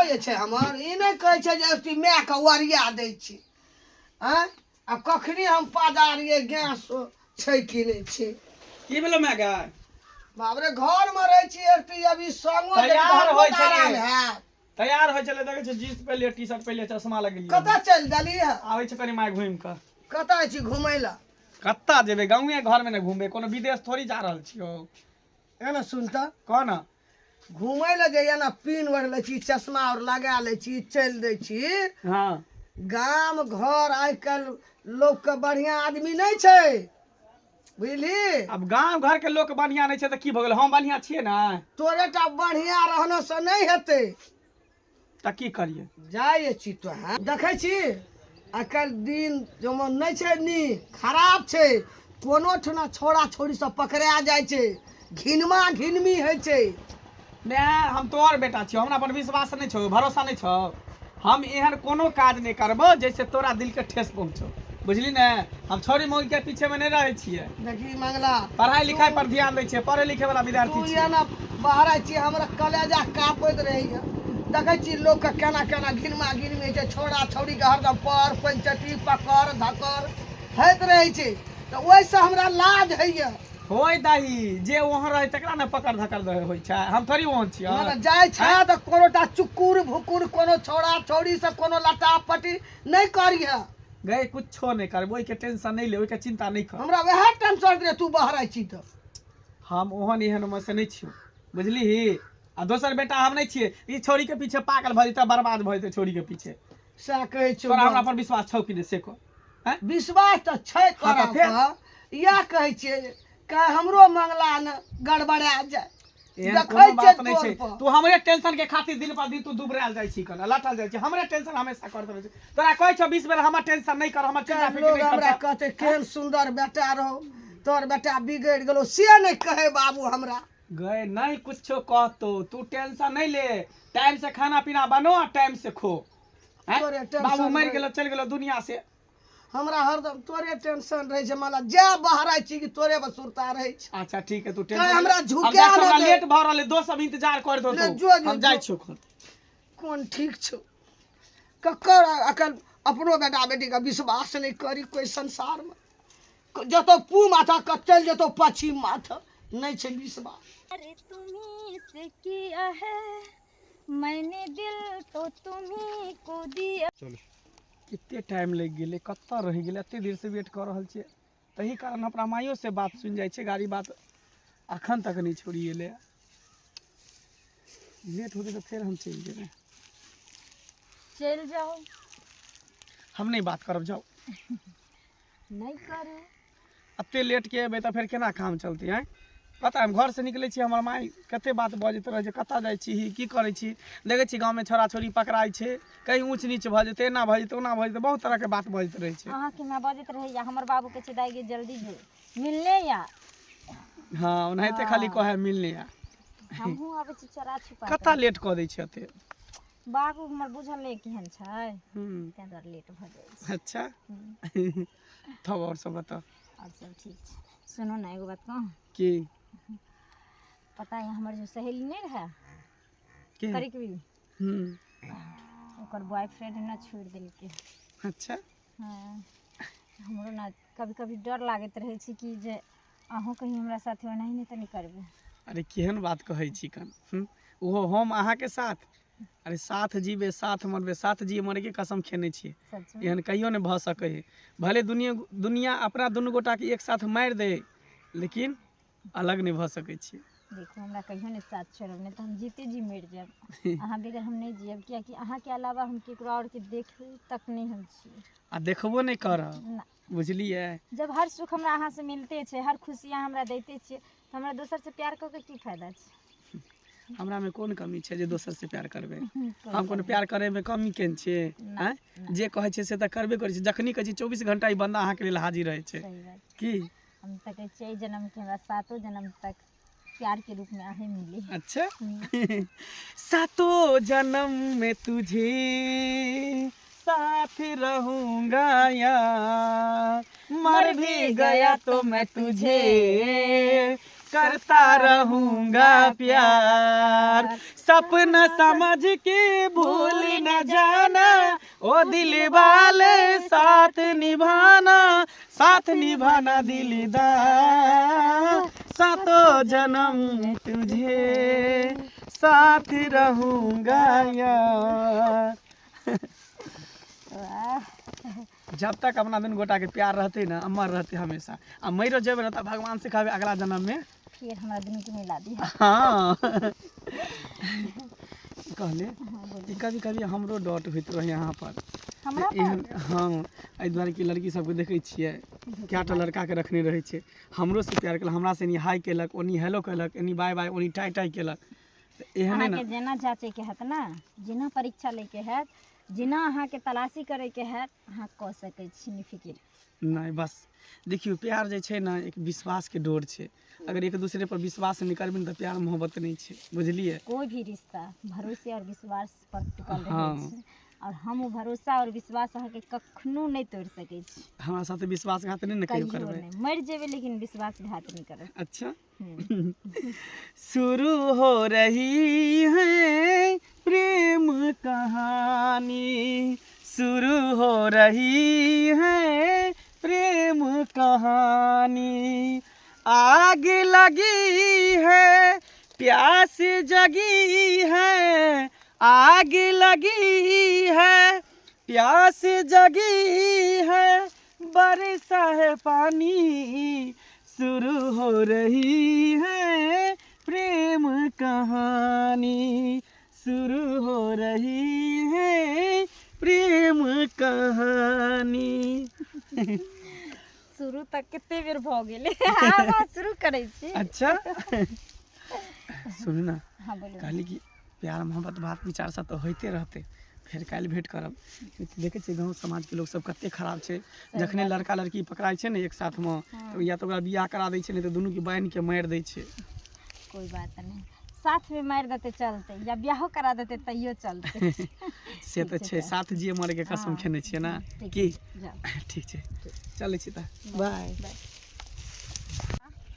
जे छै हमर ई नहि कहै छै जे अथी मायके ओरिया दै छी। आँय, आब कखनी हम पजारियै गैस छै कि नहि छै। की भेलो माय गे? बाप रे, घरमे रहै छी अथी अभी संगो जे तैयार घरमे होइ तऽ आराम छलियै। हैत। तैयार होइ छलै, देखै छै जींस पहिरलियै, टी शर्ट पहिरलियै, चश्मा लगेलियै। कतऽ चलि देली है? आबै छै कनि माय घुमि कऽ। कतऽ छी घुमै लए? कतऽ जेबै, गाँवे घरमे ने घुमबै, कोनो विदेश थोड़ी जा रहल छियौ। एना सुन तऽ। कह ने। घुमै लए जे एना पिन ओढ़ि लै छी, चश्मा आओर लगा लै छी, चलि दै छी। गाम घर आइ काल्हि लोकके बढ़िआँ आदमी नहि छै, बुझली? आब गाँव घरके लोक बढ़िआँ नहि छै तऽ की भऽ गेलै, हम बढ़िआँ छियै ने। तोरे टा बढ़िआँ रहनो से नहि हेतै। तऽ की करियै? जाइ छी तो हैं देखै छी आइ काल्हि दिन जमाना नहि छै नीक, खराब छै। कोनो ठुना छोड़ा छोड़ी सब पकड़ा जाइ छै, घिनमा घिनमी होइ छै। नै, हम तोहर बेटा छियौ, हमरा पर विश्वास नहि छौ, भरोसा नहि छौ? हम एहन कोनो काज नहि करबो जैसे तोरा दिलके ठेस पहुँचो, बुझली ने? हम छौड़ी मौगीके पीछेमे नहि रहै छियै। देखी मंगला, पढ़ाइ लिखाइ पर ध्यान दै छियै, पढ़ै लिखै वाला विद्यार्थी तू छियै। एना बहराइ छी, हमरा कलेजा काँपैत रहैए। देखै छी लोकके केना केना घिनमा घिनमी होइ छै, छौड़ा छौड़ीके हरदम पर पंचती पकड़ धकड़ होइत रहै छै, तऽ ओहिसँ हमरा लाज होइए। होय दही, जे ओहन रहै तकरा ने पकड़ धकड़ होइ छै, हम थोड़ी ओहन छियै। मने जाइ छै तऽ कोनोटा चुकुर भुकुर कोनो छौड़ा छौड़ीसँ कोनो लटा पटी नहि करिहे। गए, कुछो नहि करबै, ओहिके टेंशन नहि ले, ओहिके चिंता नहि कर। हमरा वएह टेंशन रहै तू बहराइ छी तऽ। हम ओहन एहन मे से नहि छियौ, बुझलिही? आ दोसर बेटा हम नहि छियै ई छौड़ीके पीछे पागल भऽ जेतै, बर्बाद भऽ जेतै छौड़ीके पीछे। सएह कहै छियौ। तोरा हमरा पर विश्वास छौ कि नहि से कह। आँय? विश्वास तऽ छै तोरा तऽ फेर? पर, इएह कहै छियै जे काल्हि हमरो मंगला ने गड़बड़ा जाय। एहन देखै कोनो बात छियै नहि छै। तोर पर। तू हमरे टेंशन के खातिर दिन पर दिन तू दुबरायल जाइ छी, कन लटल जाइ छी, हमरे टेंशन हमेशा करैत रहै छी। तोरा कहै छौ 20 बेर, हमर टेंशन नहि कर, हमर चिंता फिक्र लोग नहि हमरा कर। कहते केहन सुन्दर बेटा रहो, तोहर बेटा बिगड़ि गेलो, से नहि कहै बाबू हमरा। गए, नहीं कुछो कहतो, तू टेंशन नहीं ले, टाइम से खाना पीना बनो आ टाइम से खो। हैं? तोरे टेंशन बाबू मरि रहै। गेलो, चलि गेलो दुनिया से। हमरा हरदम तोरे टेंशन रहै छै, माला जा बहराइ छी कि तोरे पर सुरता रहै छै। अच्छा ठीक है, तू काहे टेंशन हमरा हम झुका जाइ छियौ, नहि हमरा दे। लेट भऽ रहल है, दोस्त सब इंतजार कर दो। ले, जो, जो, हम जाइ जो। छियौ एखन। कोन ठीक छौ ककर, अखन अपनो बेटा बेटीके विश्वास नहि करी कोइ संसारमे। जतऽ पू माथा कऽ चलि जेतौ पश्चिम माथा, नहि छै विश्वास। अरे तुम्ही से किया है मैंने दिल तो तुम्ही को दिया। चलो, कते टाइम लागि गेलै, कतऽ रहि गेलै? एते देर से वेट कऽ रहल छियै। तही कारण अपना माइयो से बात सुनि जाइ छै, गाड़ी बात अखन तक नहि छोड़ि एलै। लेट होतै तऽ फेर हम चलि जेबै। चलि जाउ। हम नहि बात करब, जाउ। नहि करू। एते लेट के एबै तऽ फेर केना काम चलतै? आँय, पता हम घरसँ निकलै छी, हमर माय कते बात बजैत रहै छै, कतऽ जाइ छी, की करै छी, देखै छी गाँवमे छोड़ा छोड़ी पकड़ाइ छै, कहीं ऊँच नीच भऽ जेतै, एना भऽ जेतै, ओना भऽ जेतै, बहुत तरहके बात बजैत रहै छै। अहाँके माय बजैत रहैया, हमर बाबू कहै छै दाइ गे जल्दी जो मिलने या। हँ, ओनाहिते खाली कहै मिलने आ। हमहूँ आबै छी चोरा छुपा। कतऽ लेट कऽ दै छै एते? बाबू हमर बुझल नहि केहन छै, ताहि दुआरे लेट भऽ जाइ छै। अच्छा, तब आओर सब बताउ। आओर सब ठीक छै। सुनू ने, एगो बात कहूँ? की? पता है हमर जो सहेली नहि रहै के? करिकबी, ओकर बॉयफ्रेंड ने छोड़ि देलकै। अच्छा। हँ, हमरो ने कभी कभी डर लागैत रहै छै कि जे अहूँ कहीं हमरा साथे ओनाही नहि तऽ नहि करबै। अरे केहन बात कहै छी कन, ओहो हम अहाँके साथ? अरे साथ जीबे साथ मरबे, साथ जिए मरैके कसम खेने छियै। सच में? एहन कहियो नहि भऽ सकै है। भले दुनिया दुनिया अपना दुनू गोटाके एक साथ मारि दे, लेकिन अलग नहि भऽ सकै छियै। देखू, हमरा कहियो नहि साथ छोड़ब, नहि तऽ हम जीते जी मरि जायब। अहाँ बगैर हम नहि जियब, कियाकि अहाँके अलावा हम केकरो आओर के देखू तक नहि हम छी। आ देखबो नहि करब। ना। बुझलियै? जब हर सुख हमरा अहाँसँ मिलते छै, हर खुशी अहाँ हमरा दैते छियै, तऽ हमरा दोसरसँ प्यार कऽ के की फायदा छै? हमरामे कोन कमी छै जे दोसरसँ प्यार करबै? हम कोनो प्यार करैमे कमी केने छियै? ना। आँय, जे कहै छियै से तऽ करबे करै छियै। जखनी कहै छियै 24 घंटा ई बंदा अहाँके लेल हाजिर रहै छै। सही बात। की? हम तऽ कहै छियै एहि जन्मके हमरा सातो जन्म तक प्यार के रूप में अहें मिले। अच्छा, सातों जन्म में तुझे साथ रहूंगा यार, मर भी गया तो मैं तुझे करता रहूंगा प्यार, सपना समझ के भूल न जाना, ओ दिल वाले साथ निभाना, साथ निभाना दिलदार, सातो जन्म तुझे साथ रहूंगा यार। वाह। जब तक अपना दुनू गोटाके प्यार रहतै ने, अमर रहतै हमेशा। आ मरियो जेबै ने तऽ भगवान से कहबै अगला जन्ममे फेर हमरा दुनूके मिला दिअ। हँ, कहले हाँ, बोलू। कि कभी कभी हमरो डॉट होइत रहै यहाँ पर। हमरा पर? एहन, हँ, एहि दुआरे कि लड़की सबके देखै छियै, कएटा लड़काके रखने रहै छै, हमरो से प्यार केलक, हमरा से एनी हाय केलक, ओनी हेलो केलक, एनी बाय बाय, ओनी टाइ टाइ केलक, तऽ एहने ने। अहाँके जेना जाँचैके हैत ने, जेना परीक्षा लैके हैत, जेना अहाँके तलाशी करैके हैत, अहाँ कऽ सकै छी निफिकिर। नहि, बस देखियौ, प्यार जे छै ने एक विश्वासके डोर छै। अगर एक दूसरे पर विश्वास नहि करबै ने तऽ प्यार मोहब्बत नहि छै, बुझलियै? कोई भी रिश्ता भरोसे और विश्वास पर टिकल रहै छै, और हम ओ भरोसा और विश्वास अहाँके कखनो नहि तोड़ि सकै छी। हमरा साथे विश्वासघात नहि ने कहियो कहियो करबै? नहि। मरि जेबै लेकिन विश्वासघात नहि करब। अच्छा। हम्म। शुरू हो रही है प्रेम कहानी, शुरू हो रही है प्रेम कहानी, आग लगी है प्यास जगी है, आग लगी है प्यास जगी है, बरसा है पानी, शुरू हो रही है प्रेम कहानी, शुरू हो रही है प्रेम कहानी। शुरू तक कते बेर भऽ गेलै, आब अहाँ शुरू करै छी। अच्छा सुनू ने। हाँ, बोलू। कहली कि प्यार मोहब्बत बात विचार सब तऽ होइते रहतै, फेर काल्हि भेँट करब। देखै छियै गाँव समाजके लोक सब कते खराब छै। जखने लड़का लड़की पकड़ाइ छै ने एक साथमे, तऽ या तऽ ओकरा बियाह करा दै छै, नहि तऽ दुनूके बान्हिके मारि दै छै। कोई बात नहीं, साथ में मारि देतै चलतै, या बियाहो करा देतै तैयो चलतै। से तऽ छै, साथ जिए मरैके कसम खेने छियै ने। ठीक। की? जाउ। ठीक छै, चलै छी तऽ, बाय।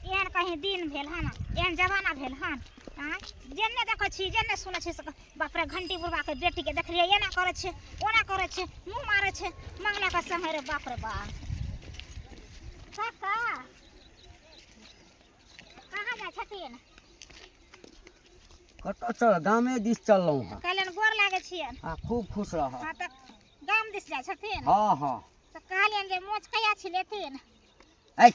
एहन कहीं दिन भेल हन, एहन जमाना भेल हन? आँय, जेन्ने देखै छी, जेन्ने सुनै छी से बाप रे, घंटी बुढ़बाके बेटीके देखलियै एना करै छै, ओना करै छै, मुँह मारै छै मंगलाके संगे। रे बाप रे बाप! काका, कहाँ जाइ छथिन? कतऽ चल, गामे दिस चललहुँ हँ। कहलियनि गोर लागै छियनि। हँ, खूब खुश रह। हँ, तऽ गाम दिस जाइ छथिन? हँ हँ। तऽ कहलियनि जे मोछ कहिया छिलेथिन? ऐ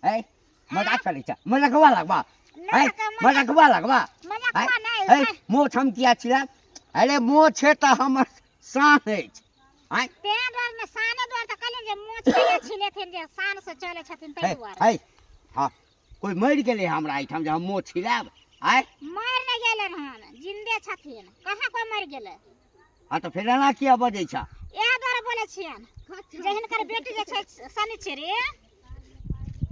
ऐ, मजाक करै छ? मजाकवा लगबा ऐ? नहि काका, मजाकवा लगबा? मजाकवा नहि। ऐ, मोछ हम किया छिलायब? अरे मोछे तऽ हमर शान अछि। आँय? तें दुआरे ने, शाने दुआरे तऽ कहलियनि जे मोछ कहिया छिलेथिन, जे शान से चलै छथिन, ताहि है दुआरे। है, हँ, कोइ मरि गेलै हमरा एहिठाम जे हम मोछ छिलायब? आँय? मरि नहि गेलनि हन, जिन्दे छथिन। कहाँ कोइ मरि गेलै? हँ, तऽ फेर एना किया बजै छ? इएह दुआरे बोलै छियनि जे हिनकर बेटी जे छै शनिचरी,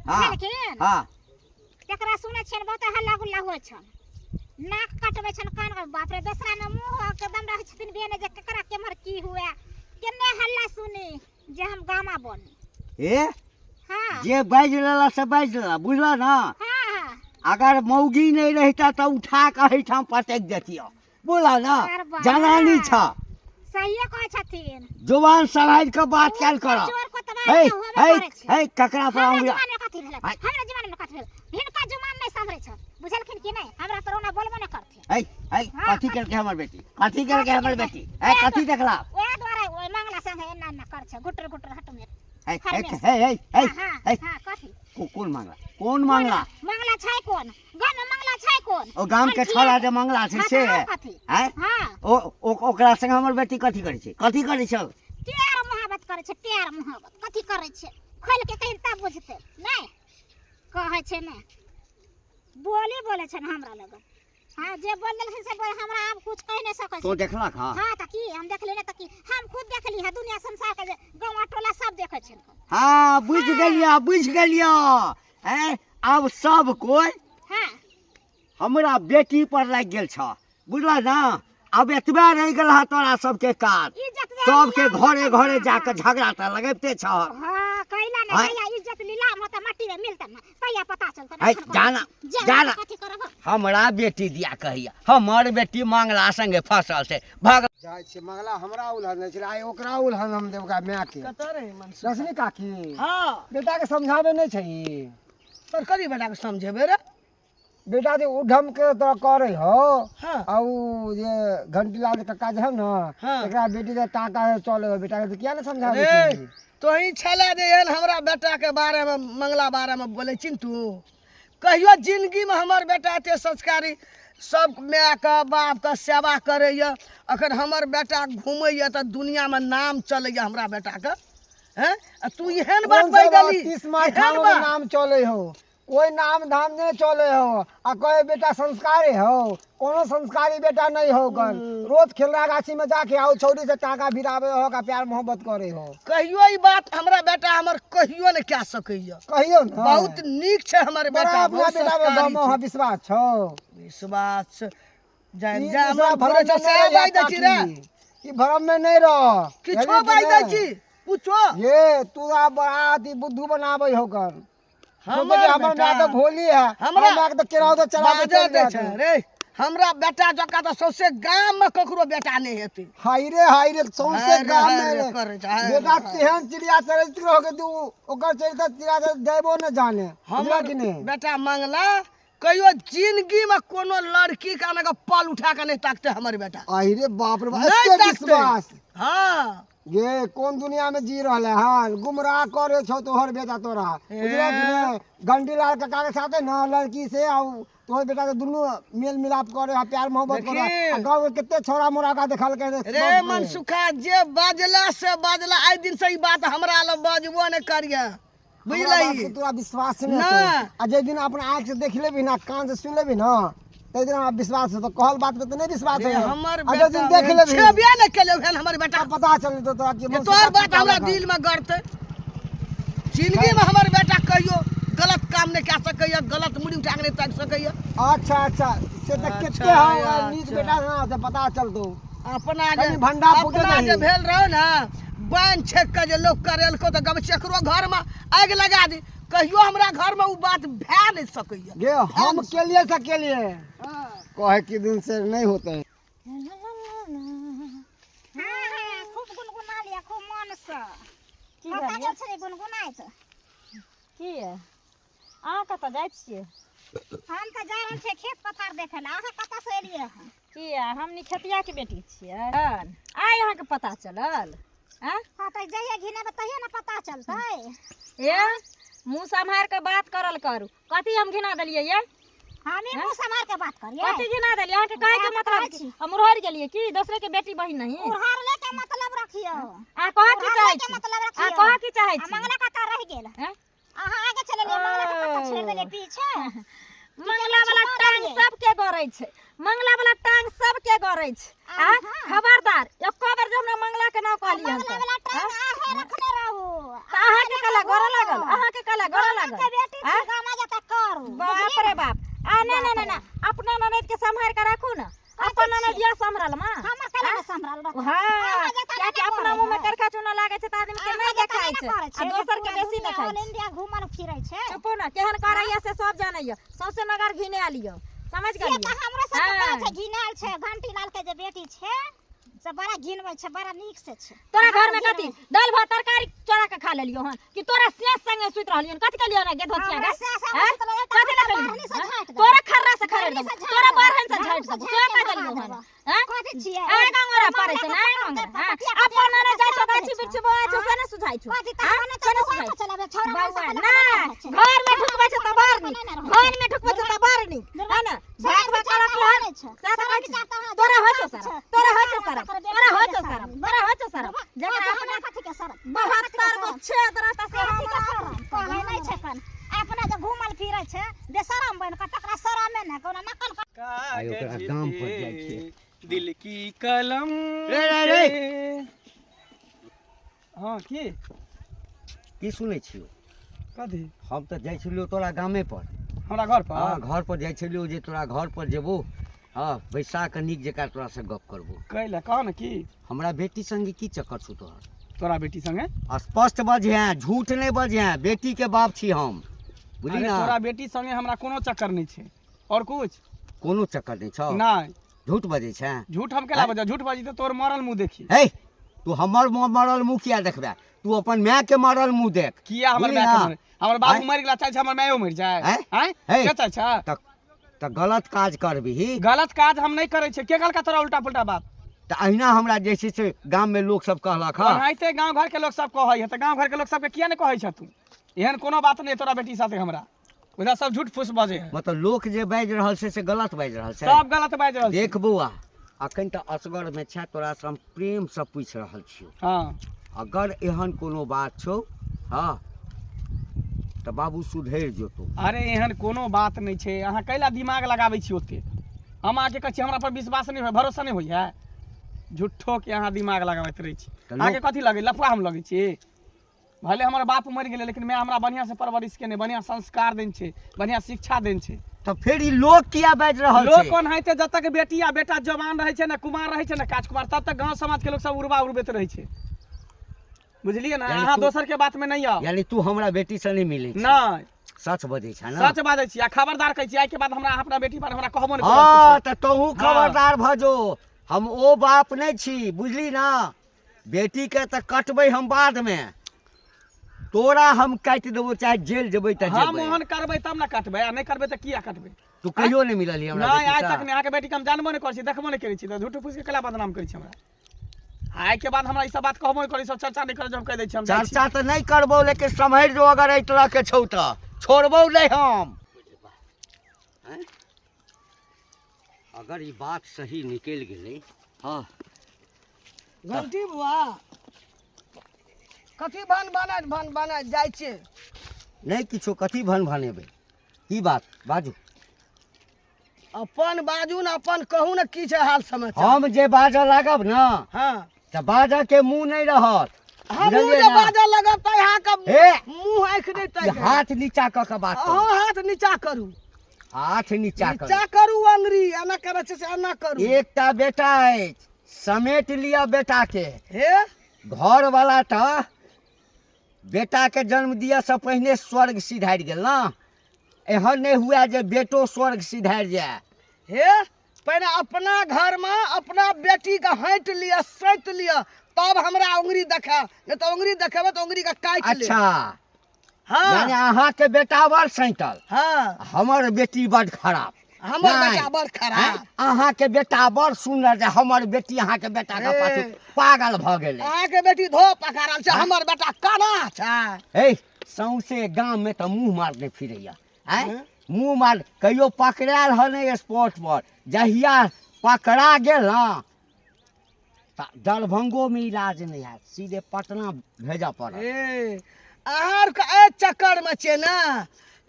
हँ। बुझलखिन? हँ। तकरा सुनै छियनि बहुते हल्ला गुल्ला होइ छनि, नाक कटबै छनि, कान कट- बाप रे, दोसरामे मुँह एकदम रहै छथिन बेने जे केकरा केम्हर की हुए, केने हल्ला सुनी जे हम गामा बनी। ए। हँ। जे बाजि लेला से बाजि लेला, बुझल ने? हँ हँ। अगर मौगी नहि रहिता तऽ उठा कऽ एहिठाम पटकि देतियऽ, बोला ने। अरे बाप। जनानी छ। सहिए कहै छथिन। जुबान सम्हारि कऽ बात कयल कर। चोर कोतवाल है के होबे है करै छै। है, ककरा पर हमरा अंगुरी जुबान में कथी भेलै? आइ। हमरा जुबान में कथी भेलै? हिनका जुबान नहि सम्हरै छै, बुझलखिन कि नहि? हमरा पर ओना बोलबो नहि करथिन। है है। हाँ, कथी केलकै हमर बेटी? कथी केलकै हमर बेटी? है, कथी देखला? ओएह दुआरे ओहि मंगला संगे एना एना कर छै, घुटर घुटर हट में। है है। हरमेश। है है है। हाँ। है। हाँ, कथी? कोन मांगला? कोन मांगला? मंगला छै कोन? गाम में मंगला छै कोन? ओ गाम के कोन छौड़ा जे मंगला छै हाँ, से? तऽ आओर कथी? आँय? हाँ। ओ ओकरा संग हमर बेटी कथी करै छै? कथी करै छै? प्यार मोहब्बत करै छै। प्यार मोहब्बत कथी करै छै, खोलि के कहीं तब बुझतै। नहि कहै छै ने, बोली बोलै छै ने हमरा लग। हाँ, जे बोल देलखिन से बोल, हमरा आब कुछ कहि नहि सकै तो छै। देखलक? हँ। हाँ, तऽ की हम देखली ने तऽ की हम खुद देखली है? दुनिया संसार के जे गाँव टोला सब देखै छै। हँ, बुझि गेलियौ, बुझि गेलियौ। आँय, आब सब कोइ हाँ। हमरा बेटी पर लागि गेल छ, बुझल ने? आब एतबे रहि गेल हँ तोरा सबके काज। इज्जत जे सबके नीलाम घरे होतै घरे ना। जाके झगड़ा तऽ लगबिते छ। हाँ, कैला ने। आँय? जहिया इज्जत नीलाम होतै, मट्टी में मिलतै ने, तहिया पता चलतै ने। है, एखन जाना, जे जाना। कथी करब? हमरा बेटी दिया कहैया हमर बेटी मांगला संगे फसल छै। भग। जाइ छियै मंगला हमरा उलहन दै छलै, आइ ओकरा उलहन हम देब ओकरा मायके। कतऽ रही मनसुख? रश्मि काकी, हँ। बेटाके समझाबै नहि छै? पर करी बेटाके समझेबै रे? बेटा जे उधम के तरह करै हो। हाँ। आ उ जे घंटीलाल कक्का जे है न, एकरा बेटी के टाका से चले हो, बेटा के किया ने समझाबै रे छी? तोही छला जे एहन हमरा बेटा के बारे में, मंगला बारे में बोलै छी तू। कहियो जिंदगी में हमर बेटा एते संस्कारी, सब मायके बापके सेवा करैए। अखन हमर बेटा घुमैए तऽ दुनियामे नाम चलैए हमरा बेटाके। हैं, आ तू एहन बात कौन बाजि सा देली? 30 मार एहन खानो के बात? नाम चले हो, कोई नाम धाम नहीं चले हो, आ कोई बेटा संस्कारी हो? कोनो संस्कारी बेटा नहीं हो गन। रोज खेलरा गाछी में जाके आओ छौरी से टाका भिरावे हो का प्यार मोहब्बत करे हो। कहियो ई बात हमरा बेटा हमर कहियो नहि कए सकैए। कहियो न। बहुत नीक छै हमर बड़ा बेटा, अपना बहुत बेटा में संस्कारी गम हो छै। विश्वास छौ? विश्वास छै। जान ई जा दूसरा मन भरम फुरै छौ में सएह नहीं रह बाजि दै छी रे। काकी। ई भरम में नहीं रह। किछो बुझली कि बाजि दै नहीं? छी पूछो। ये तू आ बड़ा अथी बुद्धू बनाबै हो कर। हमर हमर बेटा माय तो भोली है। हमरा माय के तो केराव तो चढ़ा के बाजऽ चलि दै जात छै है। रे। हमरा बेटा जकाँ तऽ सौंसे गाम मे ककरो बेटा नहि हेतै। हाय रे हाय रे, सौंसे हाय रे, गाम हाय में रे रे। करै छै, हाय रे, बेटा हाय रे। तेहन चिड़िया चरित्र हो के तू ओकर चरित्र चिड़िया से दैबो न जाने, बुझला हमर कि नहीं? बेटा मंगला कहियो जिंदगी में कोनो लड़की के आने के पल उठा के नहीं ताकते हमर बेटा। आई रे बाप रे बाप, नहीं एते ताकते। विश्वास? हाँ। ये कौन दुनिया में जी रहले हन? गुमराह करे छौ तोहर बेटा तोरा, बुझला कि नहीं? घंटीलाल काका के साथे न लड़की से आउ तोहर बेटा के दुनू मेल मिलाप करे आ प्यार मोहब्बत करे। देखी। आ गाँव के कते छोरा मोरा का देखल के रे मनसुखा, जे बाजला से बाजला, आइ दिन से ई बात हमरा लग बाजबो नहीं करिए, बुझलही? तोरा विश्वास नहीं ना। होतो। आ जे दिन अपना आँख से देख लेबी ना, कान से सुन लेबी ना, तै दिन हमरा विश्वास होतो। कहल बात पे तो नहीं विश्वास रे है। हमर आ जे दिन बेटा देख लेबी छेबे नहीं केले भेल हमर बेटा, तब पता चल जेतौ तोरा कि जे मनसुखा तोहर बात की हमरा कहलक। दिल में गड़तै। जिंदगी में हमर बेटा कहियो गलत काम नहीं कए सकैया, गलत मुड़ी उठा के नहीं ताकि सकैया। अच्छा अच्छा, से तऽ अच्छा, कते हम नीक अच्छा। बेटा ना से पता चलतौ। अपना जे कनि भंडा फूटे अपना जे दही। भेल रहो ना, बान्हि छेक के जे लोक करेलको तऽ गमचेकरो घर में आगि लगा दी, कहियो हमरा घर में उ बात भए नहीं सकैया। गे हम केलिए से केलिए कहे कि दिन से नहीं होते हैं। हाँ हाँ, खूब गुनगुना लिया, खूब मन से। की कतऽ भेल? गेल छलै गुनगुनाइत? की ये, अहाँ कतऽ जाइ छियै? हम तऽ जा रहल छियै खेत पथार देखै लए। अहाँ कतऽ से एलियै हन? की ये, हमनी खेतिया के बेटी छियै, आइ अहाँके पता चलल? आँ? हाँ तऽ जहिया घिनेबै तहिया ने पता चलतै। ए, मुँह सम्हारि कऽ बात करल करू। कथी हम घिना देलियै ये? हमी मुँह सम्हार के बात करियै? कथी घिना देलियै अहाँके? कहै के बात मतलब करै की? छी। हम उड़हरि गेलियै की दोसरे के बेटी बहिन नहीं? उड़हरले के मतलब रखियौ। अहाँ कहऽ की उड़हरले चाहै के छी? मतलब अहाँ रखियौ। कहऽ की चाहै आ छी? मंगला कतऽ रहि गेल? हैं? अहाँ आगे चललियै, मंगला के कतऽ छोड़ि देलियै पीछे? मंगला वाला छुपा टांग देलियै। सबके गड़ै छै, मंगला वाला टांग सबके गड़ै छै। आ खबरदार, एको बेर जे हमरा मंगला के नाम कहलियै हन मंगला तऽ वाला टांग अहे रखने रहू। तऽ अहाँके कला गड़ऽ लागल? अहाँके कला गड़ऽ लागल? के बेटी आ? छी, गामा जता करू। बाप रे बाप! आ नहि नहि नहि नहि, अपना ननद के सम्हारि के राखू ने। अपन ननद या सम्हरल माँ? हमर कला ने सम्हरल रहत। हाँ, अहाँ जकाँ कियाकि नहि अपना करै मुँह में है। करखा चूना लागै छै तऽ आदमी के अहाँ नहि जकाँ देखाइ नहि छै करै आ छै, दोसर के पूरा बेसी दुनिया देखाइ ऑल छै। इंडिया घूमल फिरै छै। चुपू ने, केहन करैया से सब जानैया। सौंसे नगर घिने लियौ, समझ से गेलियै? तऽ हमरो सबके कहै छै हाँ। घिनायल छै। घंटी लाल के जे बेटी छै से बड़ा घिनबै छै, बड़ा नीक से छै। तोरा घर में कथी दालि भात तरकारी चोरा के खा लेलियो हन कि तोरा सास संगे सुति रहलियो हन? कथी केलियो हन गे धोतिया हमरा गे? सास हमर हैं? सुतल रहै तऽ कथी हमरा लए केलियो? बाढ़नि से हैं? झाँटि देबै। तोरा खर्रा से खरेड़ बाढ़नि देबो, से झाँटि तोरा देबै। बाढ़नि से झाड़ू झाँटि से देबो। झाँटि से के कह देलियो भगा हन? देबै। हैं? कथी छियै? आइ गंगोरा पड़ै छै ने, आइ गंगोरा। हाँ, अपन नने जाइ छौ गाछी बिरछी बौआइ छौ से ने सुझाइ छौ? कथी तऽ हाँ? हमरा से तऽ ने बौआ सुझाइ के छौ? चलाबै छौड़ा बौआ सब ना घर में ढुकबै छै तऽ बड़ नीक, घर में ढुकबै छै तऽ बड़ नीक है ने? भाग भाग करक लहर से तऽ कहै छी। तोरा होइ छौ शरम? तोरा होइ छौ शरम? तोरा होइ छौ शरम? तोरा होइ छौ शरम? जकरा अपना कथी के शरम? 72 गो छेद रहता से कथी के हमरा शरम कहै नहि छै कन। अपना जे घूमल फिरै छै बेशरम बनि कऽ, तकरा शरमे नहि कोनो नकल। आइ ओकरा कागज गाम पर जाइ पे छियै। दिल की कलम रे, रे, रे। से। हाँ, की? की सुनै छियौ? कथी? हम तऽ जाइ छलियौ तोरा गामे पर। हमरा घर पर? हँ, घर पर जाइ छलियौ जे तोरा घर पर जेबो, हँ, बैसा कऽ नीक जकाँ तोरासँ गप करबो। कैला कह ने की? हमरा बेटी संगे की चक्कर छौ तोहर? तोरा बेटी संगे? स्पष्ट बजिहें, झूठ नहि बजिहें, बेटीके बाप छी हम, बुझली अरे ना? तोरा बेटी संगे हमरा कोनो चक्कर नहि छै। और कुछ? कोनो चक्कर नहि छौ? नहि। झूठ बजै छै? झूठ हम केला बजब? झूठ बाजी तऽ तोर मरल मुँह देखी। हे, तू हमर मरल मुँह किया देखबे? तू अपन माय के मरल मुँह देख। किया हमर बुझली माय के ना? मरे? हमर बाबू आँय? मरि गेला, चाहै छै हमर मायो मरि जाय? आँय? आँय, हे। के चाहै छै? तऽ तऽ गलत काज करबिही। गलत काज हम नहि करै छियै। के कहलका तोरा उल्टा पुल्टा बात? तऽ अहिना हमरा जे छै से गाममे लोक सब कहलक हँ। ओनाहिते गाँव घरके लोक सब कहै है तऽ गाँव घरके लोक सबके किया नहि कहै छ तू? एहन कोनो बात नहि तोरा बेटी साथे हमरा, उधर सब झूठ फूस बजै है। मतलब लोक जे बाजि रहल छै से गलत बाजि रहल छै? सब गलत बाजि रहल छै। देख बौआ, अखन तऽ असगरमे छै, तोरासँ हम प्रेमसँ पूछि रहल छियौ। हँ। अगर एहन कोनो बात छौ हँ तऽ बाबू सुधरि जेतौ। अरे एहन कोनो बात नहि छै, अहाँ कैला दिमाग लगाबै छी ओते? हम अहाँके कहै छी, हमरा पर विश्वास नहि होइ, भरोसा नहि होइए? झूठोके अहाँ दिमाग लगाबैत रहै छी। तऽ अहाँके कथी लगै, लफुआ हम लगै छी? भले हमर बाप मरि गेलै, लेकिन माय हमरा बढ़िआँसँ परवरिश केने, बढ़िआँ संस्कार देने छै, बढ़िआँ शिक्षा देने छै। तऽ फेर ई लोक किया बाजि रहल लोक छै? ओनाहिते, जब तक बेटी आ बेटा जवान रहै छै ने, कुमार रहै छै ने, काज कुमार, तब तक गाँव समाजके लोक सब उड़बा उड़बैत रहै छै, बुझलियै ने? यानी अहाँ तू- दोसरके बातमे नहि आउ। यानी तू हमरा बेटीसँ नहि मिलै छी? नहि। सच बजै छै ने? सच बाजै छी आ खबरदार कहै छी, आइके बाद हमरा अहाँ अपना बेटी पर हमरा कहबो नहि करब हँ किछो। तऽ तोहू हँ। खबरदार भऽ जो, हम ओ बाप नहि छी, बुझली ने? बेटीके तऽ कटबै हम बादमे, तोरा हम काटि देबो, चाहे जेल जेबै तऽ हम जेबै। ओहन करबै तब ने कटबै, आ नहि करबै तऽ किया कटबै? तू कहियो नहि मिललही हमरा नहि, आइ बेटीसँ? तक नहि। अहाँके बेटीके हम जानबो नहि करै छी, देखबो नहि करै छी, तऽ झूठो फूसके केला बदनाम करै छी हमरा? आइ के बाद हमरा ई सब बात कहबो नहि करी, सब चर्चा नहि करै, हम कहि दै छी, हम जाइ छी। चर्चा तऽ नहि करबौ, लेकिन सम्हरि जो, अगर एहि तरहके छौ तऽ छोड़बौ नहि हम। आँय? अगर ई बात सही निकलि गेलै हँ। घंटी बुआ, कथी भन बनैत भन बनैत जाइ छियै? नहि किछो, कथी भन भनेबै? की बात बाजू। अपन बाजू ने, अपन कहू ने, की छै हाल समाचार? हम जे बाजऽ लागब ने हँ तऽ बाजऽ के मुँह नहि रहत। हमहूँ बुझलियै जे ने? बाजऽ लगब तऽ अहाँके हे मुँह आँखि नहि ई ताकि। हाथ नीचा कऽ के बात करू। अहाँ हाथ नीचा करू। हाथ नीचा करू। नीचा करू, अंगरी एना करै छै से एना करू। एकटा बेटा अछि, समेट लिअ बेटा के। हे, घर वाला तऽ बेटा के जन्म दिअ से पहिने स्वर्ग सिधारि गेल ने, एहन नहि हुए जे बेटो स्वर्ग सिधारि जाय। हे, पहिने अपना घरमे अपना बेटीके हटि लिअ, सैत लिअ, तब हमरा उंगरी देखा, नहि तऽ उंगरी देखेबै तऽ उंगरीके काटि लेब। अच्छा। हँ। यानी अहाँके बेटा बड़ सैतल? हँ। हमर बेटी बड़ खराब? हमर नहि। बेटा बड़ खराब। आँय? अहाँके बेटा बड़ सुन्दर जे हमर बेटी अहाँके बेटा के पाछू हे। पागल भऽ गेलै। अहाँके बेटी धो पकड़ल छै, हमर बेटा केना छै? हे, सौंसे गाममे तऽ मुँह मारने फिरैया। आँय, हँ? मुँह मार कहियो पकड़ायल हँ नहि स्पॉट पर? जहिया पकड़ा गेल ने तऽ दरभंगोमे इलाज नहि हैत, सीधे पटना भेजऽ पड़त। ए, अहाँ आरके एहि चक्करमे छियै ने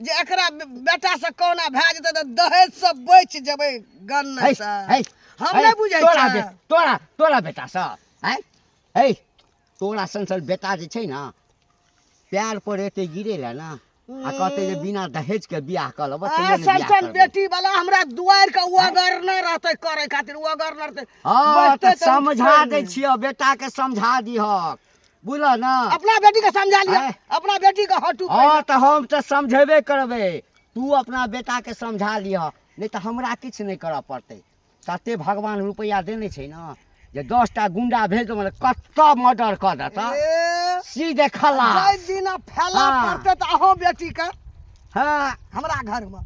जे एकरा बेटासँ कहुना भए जेतै तऽ दहेजसँ बचि जेबै। गन है से है हम है, नहि बुझै तोरा छियै। तोरा तोरा बेटा सँ आँय? है, तोरा सन सन बेटा जे छै ने, पैर पर एते गिरे ला ने आ कहते जे बिना दहेज के बियाह कऽ लेबऽ, तैयो आ नहि सन बियाह सन करबै। बेटी वाला हमरा दुआरि के ओगर नहि रहतै करै खातिर, ओगर नहि रहतै। हँ बचतै तऽ समझा उठतै दै नहि। छियौ, बेटा के समझा दिहक, बुझल ने? अपना बेटी के समझा लिअ। आँय? अपना बेटी के हटू। हँ, तऽ हम तऽ समझेबे करबै, तू अपना बेटा के समझा लिह, नहि तऽ हमरा किछु नहि करऽ पड़तै। तते भगवान रुपैआ देने छै ने जे 10टा गुंडा भेज दो, कतऽ मर्डर कऽ देतऽ। ए, सीधे खलास। जाहि दिना फैला हँ। पड़तै तऽ अहूँ बेटी के हँ हमरा घर मे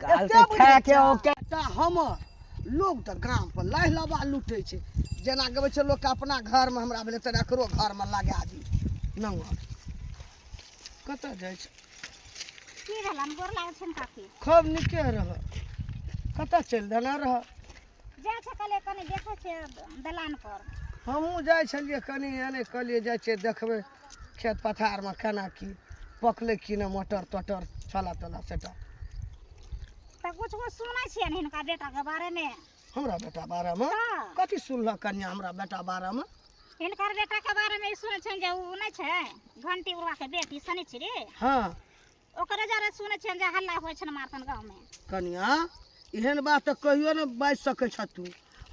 कहलकै खाय के ओके। तऽ हमर लोग तऽ गाम पर लाहि लबा लूटै छै, जेना गबै छै लोकके अपना घरमे, हमरा भेलै तऽ एकरो घरमे लगा दी नंगर। कतऽ जाइ छै? की भेलन? गोर लागै छनि काकी। खूब नीके रह। कतऽ चलि देने रह? जाइ छै कहलियै कनि देखै छियै दलान पर। हमहूँ जाइ छलियै कनि एने, कहलियै जाइ छियै देखबै खेत पथारमे केना की पकलै की नहि, मोटर तोटर छोला तोला सेटा। तऽ कुछ कुछ सुनै छियनि हिनका बेटाके बारेमे। हमरा बेटा बारेमे? हँ। कथी सुनलक कनिया हमरा बेटा बारेमे? हिनकर बेटाके बारेमे ई सुनै छियनि जे ओ नहि छै घंटी उड़बाके बेटी शनिचरी? हँ। ओकरे जरे सुनै छियनि जे हल्ला होइ छनि मारतन गाँवमे। कनिया, एहन बात तऽ कहियो ने बाजि सकै छह तू।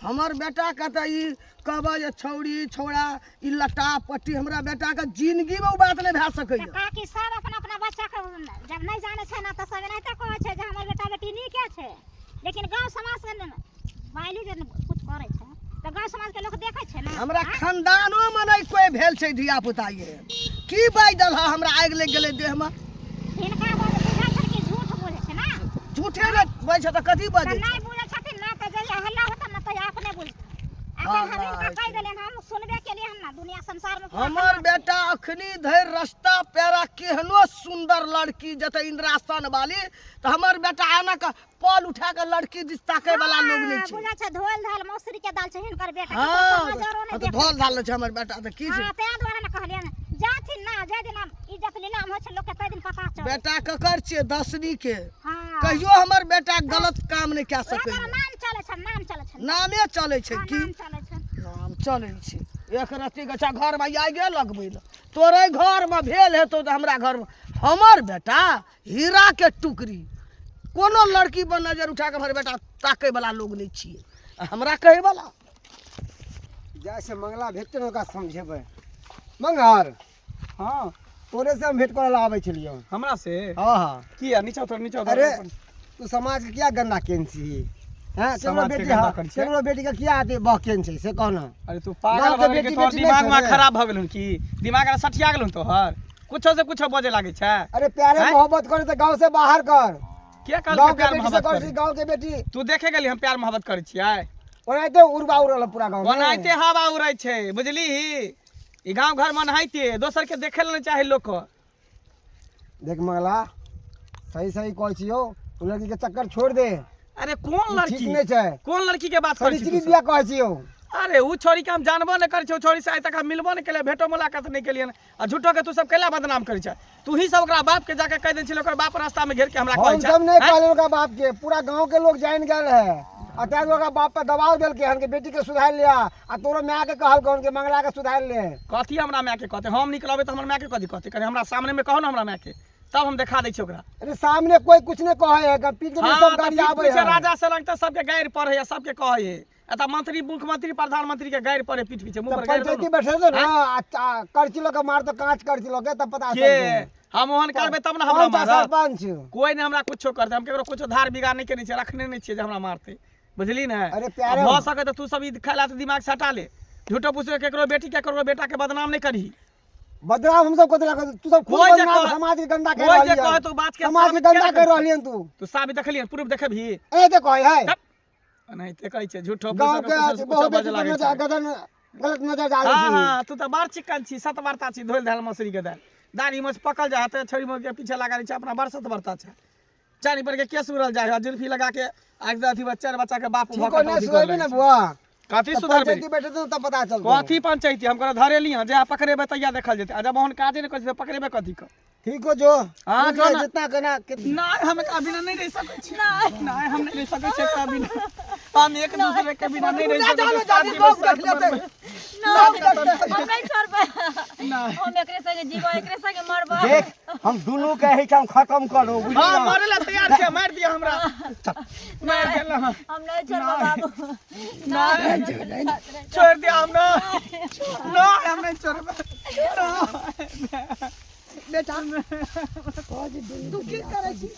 हमर बेटाके तऽ ई कहबह जे छौड़ी छौड़ा ई लट्टा पट्टी, हमरा बेटाके जिनगीमे ओ बात नहि भए तऽ सकैए। काकी, सब अपना अपना बच्चाके जब नहि जानै छै ने तऽ सब एनाहिते कहै छै जे हमर बेटा बेटी नीके छै, लेकिन गाँव समाजके बाइली जे कुछ करै छै तऽ गाँव समाजके लोक देखै छै ने। हमरा खानदानो मे नहि कोइ भेल छै धिया पुता। ये की बाजि देलह, हमरा आगि लागि गेलै देहमे। हिनका बुझै छनि कि झूठ बोलै छै ने? झूठे ने बाजै छै तऽ कथी तऽ बाजै छै? नहि बुझै छथिन ने, तऽ जहिया हल्ला होतै ने तहिया अपने बुझतै। अखन हम हिनका कहि देलियनि, हम सुनबे केलियै हन ने, दुनिया संसारमे पूरा हमर हल्ला छै। बेटा अखनी धरि रस्ता पेरा केहनो सुन्दर लड़की जेतै इंदिरासन वाली तऽ हमर बेटा एना कऽ पल उठा कऽ लड़की दिस ताकै वाला लोग नहि हाँ, छै। बुझै छै धोल धाल मौसरी के दाल छै हिनकर बेटा। हाँ, नजरो नहि तऽ देखै। धोल धाल छै हमर बेटा तऽ की छै? हाँ, ताहि दुआरे ने कहलियनि जाथिन ना, जाहि दिन इज्जत नीलाम होइ छै लोकके ताहि दिन पता चलै। बेटा ककर छियै? दसनी के। हाँ। कहियो हमर बेटा गलत काम नहि कए ओकरा सकैए। नाम चलै छै, नाम चलै छै। नामे चलै छै। हाँ, की नाम चलै छै? नाम चलै छै। एक रत्ती के घरमे आगे लगबै लए तोरे घरमे भेल हेतौ तऽ हमरा घरमे हमर बेटा हीरा के टुकड़ी। कोनो लड़की पर नजर उठा कऽ हमर बेटा ताकै वाला लोग नहि छियै आ हमरा कहै वाला। जैसे मंगला भेटतै ने ओकरा समझेबै। मंगल। हाँ। तोरे से हम भेंट करे ला आबै छलियौ। हमरा से? हाँ हाँ। किया? नीचा उतर, नीचा उतर। अरे तू समाज के किया गंदा केन छी हैं? केकरो समाज के बेटी, गंदा हाँ, करै छियै? केकरो बेटी के किया अथी बह केन छै से कह ना। अरे तू पागल गाँव के भऽ गेल बेटी तोहर बेटी नहि दिमाग छौ में रे। खराब भऽ गेलहुँ की? दिमाग आर सठिया गेलहुँ तोहर? कुछो से कुछो बजे लागै छै। अरे प्यारे हैं? मोहब्बत करे तऽ गाँव से बाहर कर। के कहलकै गाँव के प्यार बेटी से मोहब्बत कर करै? गाँव के बेटी। तू देखे गेली हम प्यार मोहब्बत करै छियै? ओनाहिते उड़बा उड़ल पूरा गाँव में। ओनाहिते हवा उड़ै छै, बुझली? ई गाँव घर में ओनाहिते दोसर के देखे लए नहि चाहे लोक। देख मंगला, सही सही कहै छियौ, ओ लड़की के चक्कर छोड़ दे। अरे कोन ई लड़की? ठीक नहि छै। कोन लड़की के बात करै छी शनिचरी तू सब? बियाह कहै छियौ। अरे उ छोरी के हम जानबो नहि करै छी, उ छोरी से आइ तक हम मिलबो नहि केलियै, भेटो मुलाकात नहि केलियै आ झूठो के तू सब कैला बदनाम करै छै? तू ही सब ओकरा बाप के जाके कहि दै छलै, ओकर बाप रास्ता में घेर के हमरा कहै हम छै। सब नहीं हैं? कहले ओकरा बाप के, पूरा गांव के लोग जान गेल है आ तैं ओकरा बाप पर दबाव देलकै हन कि बेटी के सुधार लिया आ तोरो माय के कहलकै हन कि मंगला के सुधार ले। कथी हमरा माय के कहते? हम निकलबै तऽ हमर माय के कथी कहते? कहे हमरा सामने में कहो ना हमरा माय के, तब हम देखा दै छी ओकरा। अरे सामने कोई कुछ नहीं कहे है, पीठ में हाँ, सब तऽ गाड़ी पीठ आबै पीछे है। राजा सलंग तऽ सबके गारि पढ़े है, सबके कहै है। एतऽ मंत्री मुख्यमंत्री प्रधानमंत्री के गारि पड़े पीठ पीछे मुंह तऽ पर गारि दौ पंचायती ने। बैठे दो ना, आ करची लऽ के मारतो, कांच करची लऽ के, तब पता के चलतौ। हम ओहन करबै तब ने हमरा कौन सा मारत? सरपंच? कोई नहीं हमरा कुछो करतै, हम केकरो कुछो धार बिगाड़ नहीं केने छियै, रखने नहीं छियै जे हमरा मारतै, बुझली ने? अरे प्यारे आ भऽ सकै तऽ तू सब ई खेला तऽ दिमाग से हटा ले। झूठो पूछो केकरो बेटी के केकरो बेटा के बदनाम नहीं करही। बदनाम हम सब कथी ला करतै? तू सब खुद कोई जे बदनाम कह- समाज के गंदा कर कोई जे रहली कहे हन। तो बात के समाज के साबित गंदा केना कर करै रहली हन तू। तू साबित देखलियै? प्रूफ देखेबही? ए ते कहै है। तब एनाहिते कहै छै झूठो गांव फूसो के कुछो से कुछो बहुत बजऽ बेटी लागै पर छै। गदन गलत नजर डालै हाँ छी। हाँ, तू तऽ बड़ चिकन छी, सतवर्ता छी, धोल धाल मसुरी के दालि दाढ़ी मोछ पकल जाइ तऽ छोरी मोछ के पीछे लागल छै, अपना बड़ सतवर्ता छै। चानी पर के केस उड़ल जाइ है, जुल्फी लगा के आगि अथी चारि बच्चा के बाप भऽ ठीक के हो, नहीं अथी सुधरबी करऽ ना लागै छै। बुआ। कथी तब सुधरबै? पंचायती बैठे तो तब पता चलतौ। कथी पंचायती? हम कहलहुँ धरेली हँ, जे पकड़ेबै तहिया देखल जेतै। आ जब ओहन काजे नहि करै छै तऽ पकड़ेबै कथी के? ठीक हो जो। हाँ, जो ना। जितना कहना नहीं, हम एकरा बिना नहीं रह सकै छी। नहीं, हम नहीं रह सकै छी एकरा बिना। हम एक दूसरे के बिना नहीं रह सकै छी। साथ जीबै, साथ मरबै। हम नहीं छोड़बै। नहीं। हम एकरे संगे जीबो, एकरे संगे मरबो। देख, हम दुनू के एहिठाम खत्म करू, बुझली हाँ, ना? मरे ला तैयार छै, मारि दिअ हमरा, मारि देल। हम नहीं छोड़बो बाबू। नहीं, छोड़ दिया हम। नहीं नहीं, हम नहीं छोड़बै। बेटा, तू की करै छी?